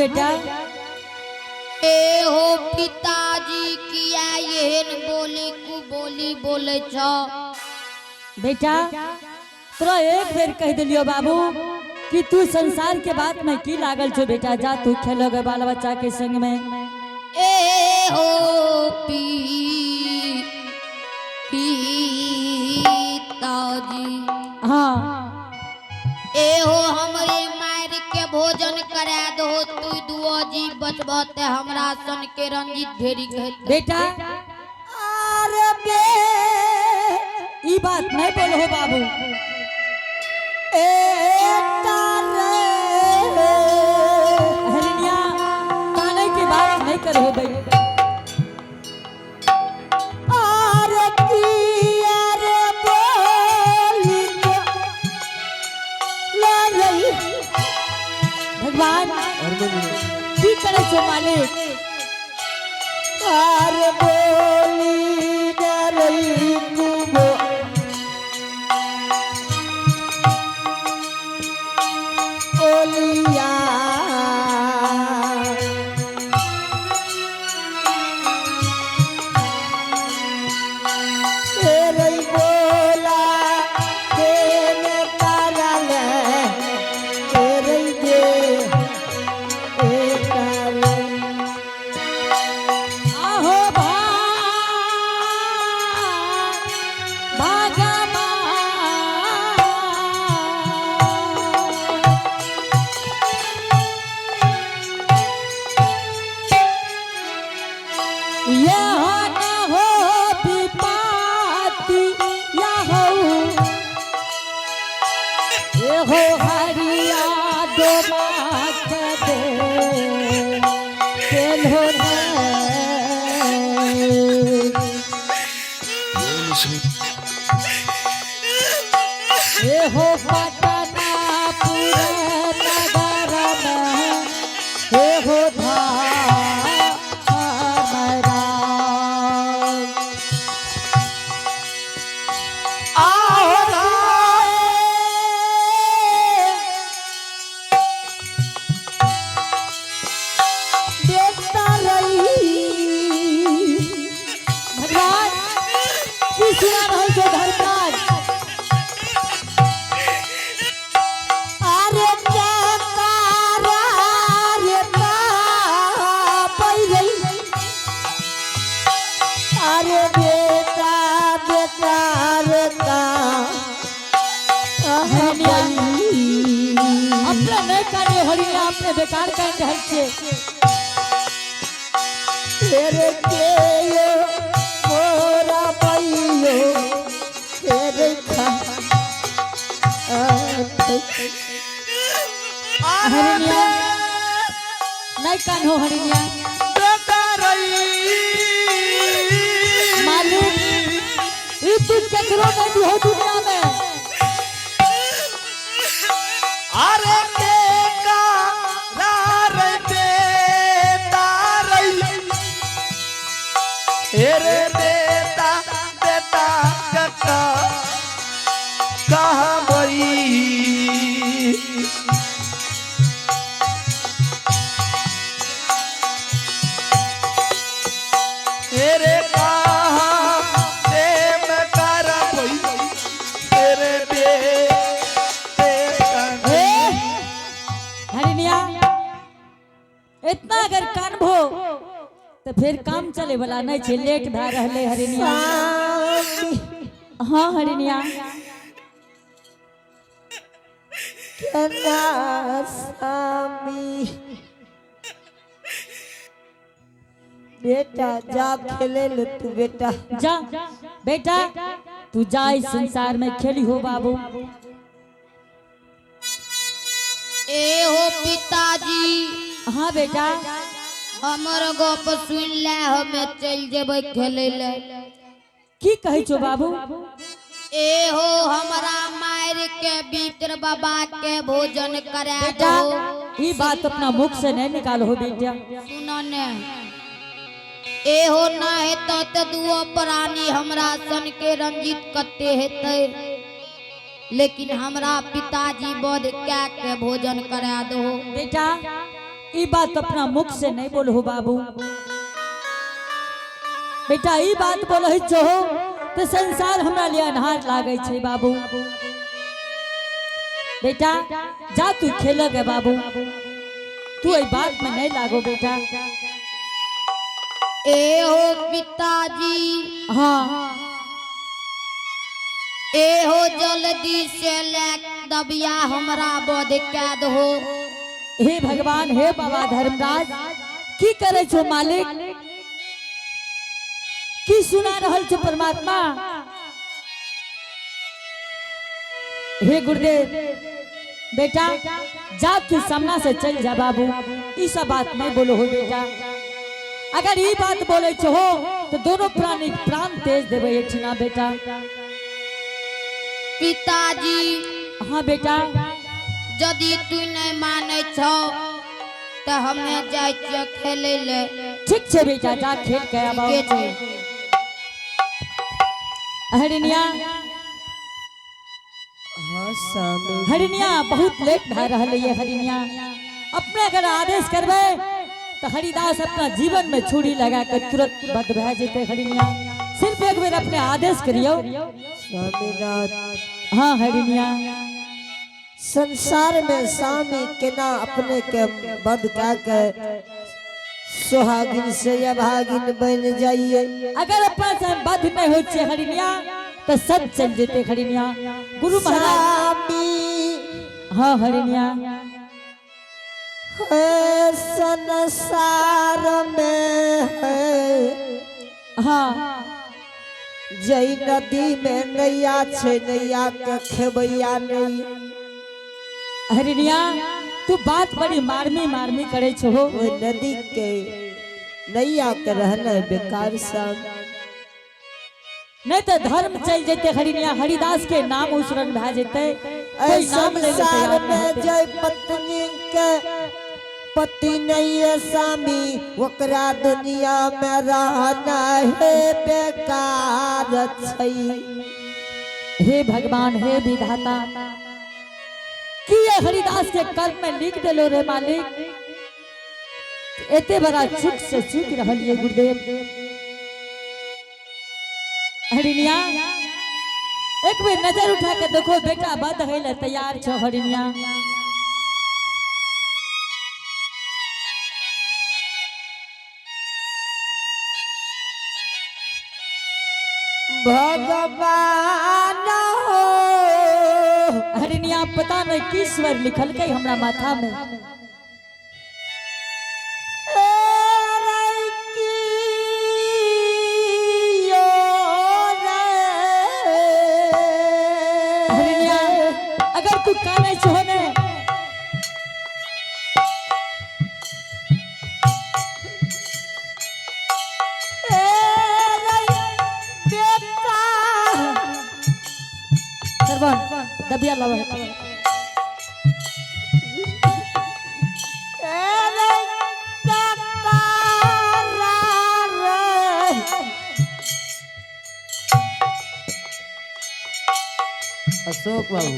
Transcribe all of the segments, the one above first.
बेटा। ए हो पिताजी, किया एहन बोली कु बोली बोले छ? बेटा, तोरा एक बेर कह दिलियो बाबू कि तू संसार के बात में की लागल छो। बेटा, जा तू खेलोगे बाल बच्चा के संग में। ए हो पी पिताजी। हाँ। ए हो, हमरे मार के भोजन करा दो। तू दुओ जी बचब ते हमरा सन के रंजीत ढेरी कहते। बेटा, अरे बे, ई बात नहीं बोलो बाबू। ए रे हरिनिया, काने की बात नहीं करो भाई। अरे किया रे बोली ला रही। भगवान, की करे छो मालिक? अरे बोली न रही कुबो ओलिया। तेरे बोला देने करल तेरे दे ए कर आहो भगवान। यहाँ न हो विपाती यहाँ ये हो हरिया डोबा के दे तेल हो ने। ये हो पटना पूरे नगर में ये हो धाम राम। आहो। बेटा रही। भगवान, की सुना रहल छो धर्मराज? अरे बेटा रे बाप रही। अरे बेटा बेटा रे का हरिणिया, अपने नहीं करे हरिणिया, अपने बेकार कर रहल छे। तेरे के मोरा पाइयो तेरे खा। हरिणिया, नहीं कान्हो हरिणिया। बेटा रही। मालिक, ई तू केकरो नहीं दिहो दुनिया में। अरे के का रे बेटा रही रे बेटा बेटा कका कहाँ बई? तेरे कहाँ प्रेम करबई तेरे बेटे? ए हरिणिया, इतना अगर कानभो तो फिर काम चले वाला नहीं छे। लेट भए रहले हरिणिया। हाँ हरिणिया। केना स्वामी, बेटा, जा खेले ले तू बेटा। जा बेटा, तू जा, इस संसार में खेली हो बाबू। ए हो पिताजी। हाँ बेटा। हमर गप सुन ले, हमे चल जेबै खेलै ले। की कहै छो बाबू? ए हो, हमरा मार के बीतर बाबा के भोजन करा बेटा, दो। ई बात अपना मुख से नहीं निकालो हो बेटा। सुनो ने, ए हो, ना हेतै त दुओ प्राणी हमरा सन के रंजित कते हेतै, लेकिन हमरा पिताजी बध कै के भोजन करा दो। बेटा, ई बात अपना मुख से नहीं बोलहो बाबू। बेटा ई बात बोलही छहो तो संसार हमरा लिए अन्हार लागै छै बाबू। बेटा जा तू खेल गे बाबू, तू एहि बात में नहीं लागो बेटा। ए हो पिताजी। हाँ। ए हो जल्दी से ले दबिया हमरा बध कै दहो। हे भगवान, हे बाबा धर्मराज, की करे छो मालिक? की सुना रहल छो परमात्मा? हे गुरुदेव, बेटा जा तू सामना से चल जा बाबू, ई सब बात नहीं बोलो हो बेटा। अगर ई बात बोले छो तो दोनों प्राणी प्राण तेज देवे एठिना बेटा। पिताजी। हाँ बेटा। यदि तू नहीं मानै छौ तो हमे जाइ छियै खेलै ले। ठीक छे बेटा, जा खेल के आबो। ठीके छै। हरिनिया। हाँ स्वामी। हरिनिया बहुत लेट भए रहल ये हरिनिया। अपने अगर आदेश करबे तो हरिदास अपना जीवन में छुरी लगा के तुरंत बद भए जेते हरिनिया। सिर्फ एक बेर अपने आदेश करियो। स्वामीनाथ। हाँ हरिनिया। संसार में स्वामी केना अपने के बद कह के सुहागिन से अभागिन बन जाइए। अगर अपना से बद नहीं हो छे हरिनिया तो सब चल जेते हरिनिया। गुरु महाराज। स्वामी। हाँ हरिनिया। है संसार में है। हाँ। जई नदी में नैया छे, नैया के खेबैया नहीं। हरिनिया तू बात बड़ी मारमी मारमी करे छो। ओहि नदी के नैया के रहना बेकार साम। नहीं तो धर्म चल जेते हरिनिया, हरिदास के नाम उसरन भए जेते। ऐ कोई नाम ले संसार में जय पत्नी के पति नहीं है स्वामी, ओकरा दुनिया में रहना है बेकार छै। हे भगवान, हे विधाता, की ये हरिदास के कर्म में लिख देलो रे मालिक? एते बड़ा चूक से चूक रहल ये गुरुदेव। हरिनिया एक बेर नजर उठा के देखो, बेटा बद है ले तैयार छो हरिनिया। भगवान हो। हरिनिया पता नहीं की स्वर लिखल के हमरा माथा में। हरिनिया अगर तू काने छो ने सरवन दबिया लावा। अशोक बाबू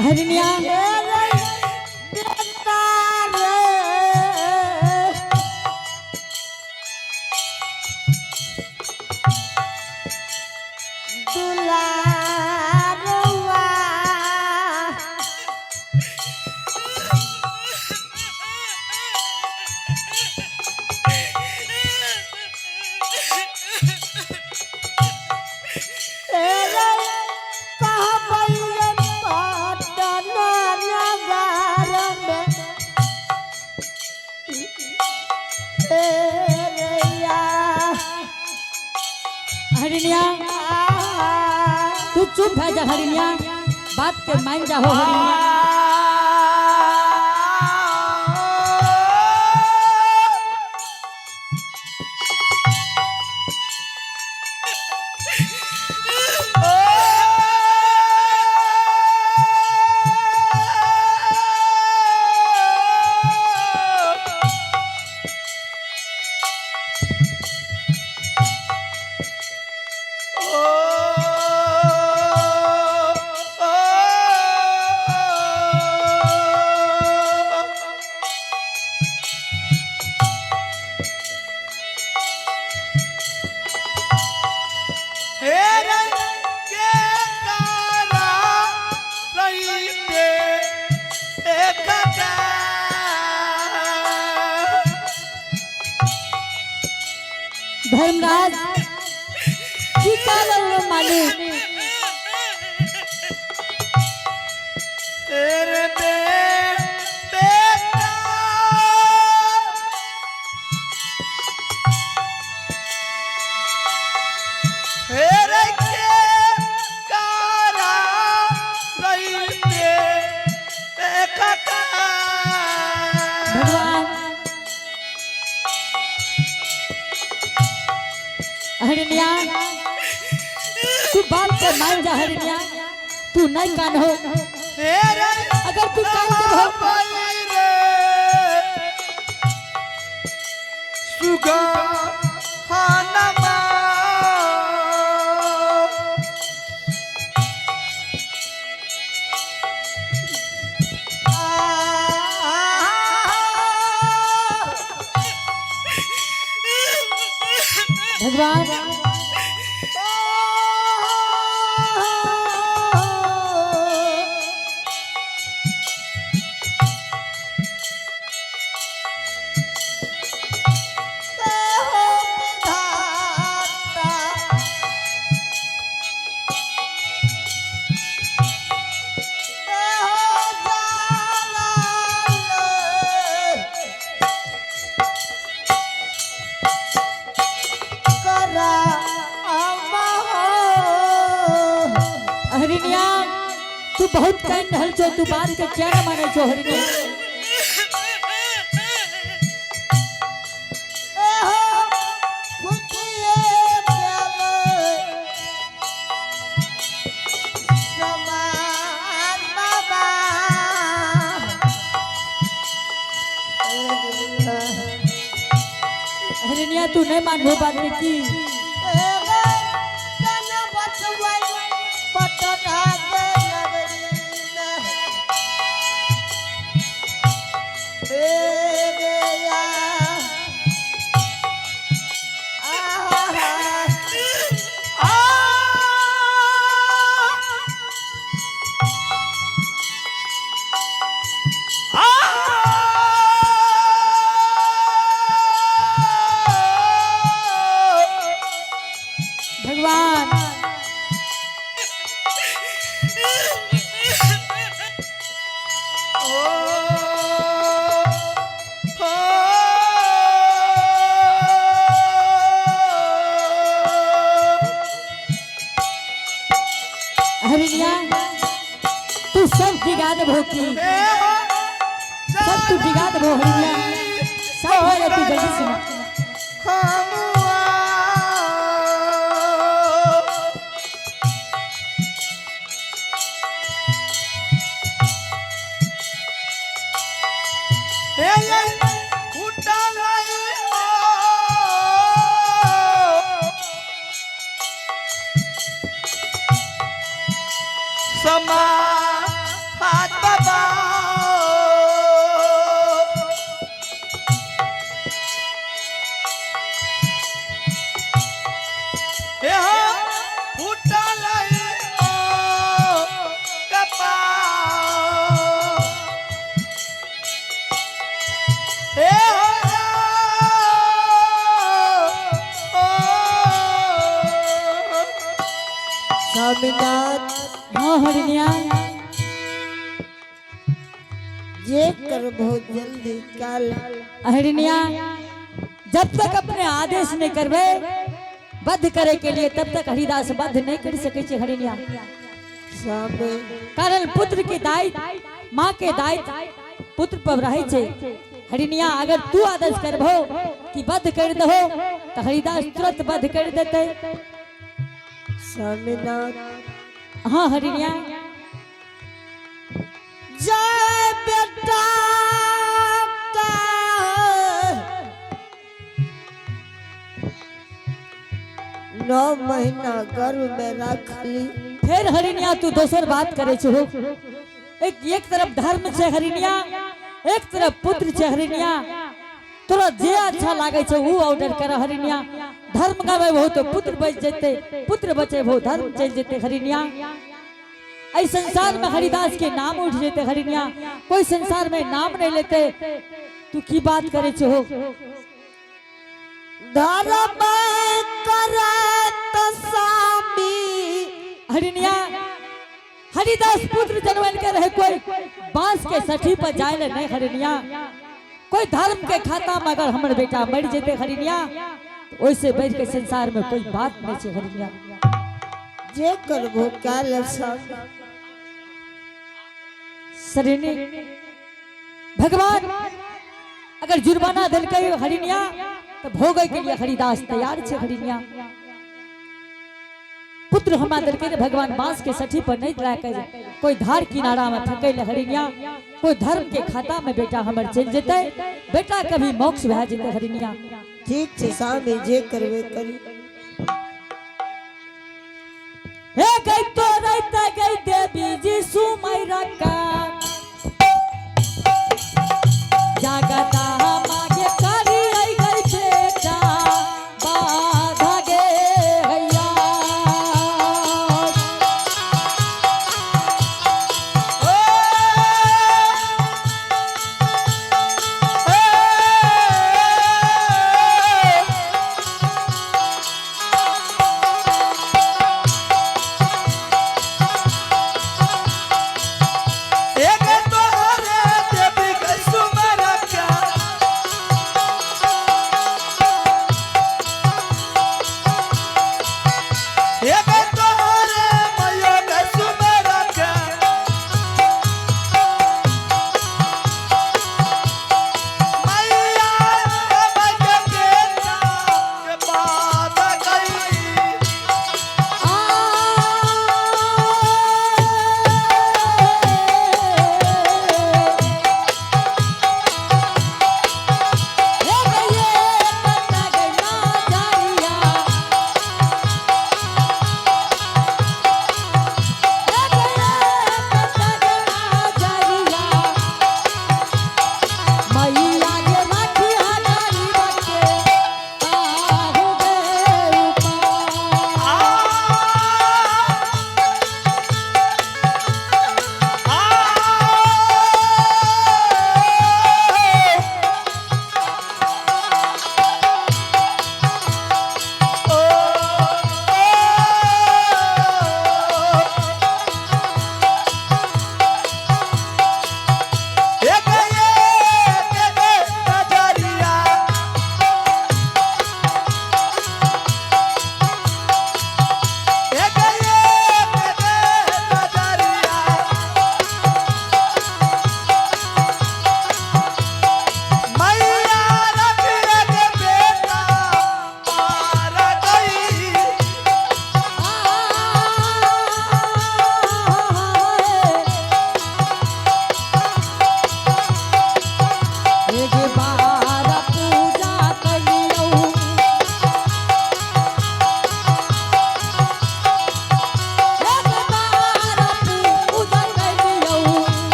हरिनिया। हरिनिया तू चुप भै जा हरिनिया, बात के मान जा हो हरिनिया। धर्मराज की कहलो मालिक? तेरे बेटा हेरे के कारा रईते कका। भगवान, हरिणिया, तू बाप के मान जा। हरिणिया, तू नहीं कान हो। हेरे अगर तू कान के हो सुगा हानमा। भगवान, हरिणिया, तू बहुत कान रहल छो। तू बात के क्या ना माने छो हरिणिया? हरिणिया, तू नहीं मानबो बात के की? भगवान, हरिणिया, तू सब बिगा देबो की सब तू बिगा देबो हरिणिया। सब हो जा, तू जल्दी सुन। समा हाथ बाबा। हे हो फूटल ओ कपाल। हे हो ओ। स्वामीनाथ। हाँ हरिणिया। ये करबो जल्दी कल। हरिणिया, जब तक अपने आदेश नहीं करबे बद्ध करे के लिए, तब तक हरिदास बद्ध नहीं कर सके छे हरिणिया। स्वामी। कारण पुत्र के दायित्व, माँ के दायित्व पुत्र पर रहे छे हरिणिया। अगर तू आदेश करबो कि बद्ध कर दहो, तो हरिदास तुरंत बद्ध कर देते। स्वामीनाथ। हाँ हरिणिया। जय बेटा का 9 महीना गर्भ में रखली। फिर हरिणिया, तू दोसर बात करे छो। एक एक तरफ धर्म छे हरिणिया, एक तरफ पुत्र छे हरिणिया। तोरा जे अच्छा लागे छे ऊ ऑर्डर कर हरिणिया। धर्म गावे हो तो पुत्र बच जेते, पुत्र बचे हो धर्म चल जेते हरिणिया। ऐ संसार में हरिदास के नाम उठ जेते हरिणिया, कोई संसार में नाम नहीं लेते। तू की बात करे छो? धर्म। हरिनिया हरिदास पुत्र जनवल के रहे कोई बांस के सठी पर जाए ले नहीं हरिनिया। कोई धर्म के खाता में अगर हमर बेटा मर जेते हरिनिया, तो ओइसे बैठ के संसार में कोई बात नहीं छे हरिनिया। जे करबो काल स्वामी। सरिनी भगवान अगर जुर्माना दिलकै हरिनिया तो भोगे के लिए हरिदास तैयार छे हरिनिया। पुत्र हमरा दिलकै ने भगवान बांस के सठी पर नहीं लाके कोई धार किनारा में फकै ले हरिनिया, कोई धर्म के खाता में बेटा हमर चलि जेतै, बेटा कभी मोक्ष भए जेतै हरिनिया। ठीक छै स्वामी, जे करबे करी। हे गई तो रहता गई देवी जी सुमैरा का जागता मागे करी आई गई बेटा बाधा गे हैया। एक तो हरे देवी के सुमर का।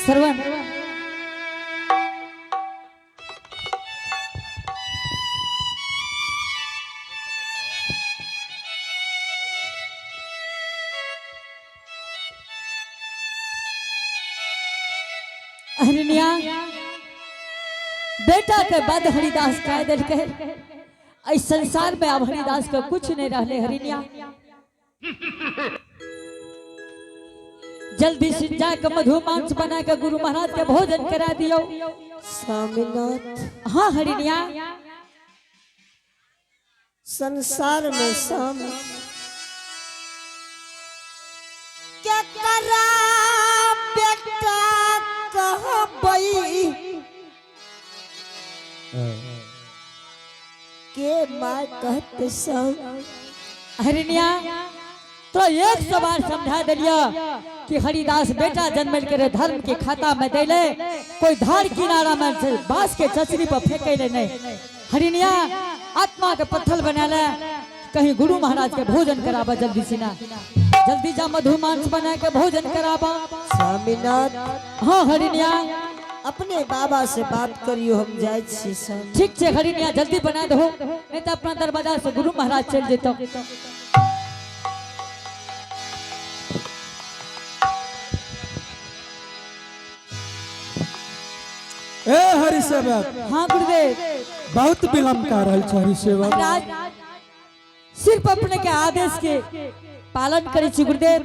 श्रवण। हरिणिया, बेटा के बाद हरिदास कह दिलकै, एहि संसार में अब हरिदास के कुछ नहीं रहले। हरिणिया, जल्दी से जाके मधु मांस बना के गुरु महाराज के भोजन करा दियो। स्वामीनाथ। हाँ हरिणिया। संसार में सम क्या करा बेटा कहबई, के माय कहते सम। हरिणिया, तो एक सौ बार समझा दिलिया कि हरिदास बेटा जन्मल के धर्म के खाता में देले, कोई धार किनारा में से बांस के चचरी पर फेंके ले नहीं। हरिणिया, आत्मा के पत्थर बना ले, कहीं गुरु महाराज के भोजन कराबा जल्दी सिना, जल्दी जा, मधु मांस बना के भोजन कराबा। स्वामीनाथ। हाँ हरिणिया। अपने बाबा से बात करियो, हम जाय छी सम। ठीक छे हरिणिया, जल्दी बना दो, नहीं तो अपना दरवाजा से गुरु महाराज चल जेतो। ए हरि सेवक। हाँ गुरुदेव। बहुत विलम्ब कर रहल छ हरि सेवक। महाराज, सिर्फ अपने के आदेश के पालन करै छी गुरुदेव।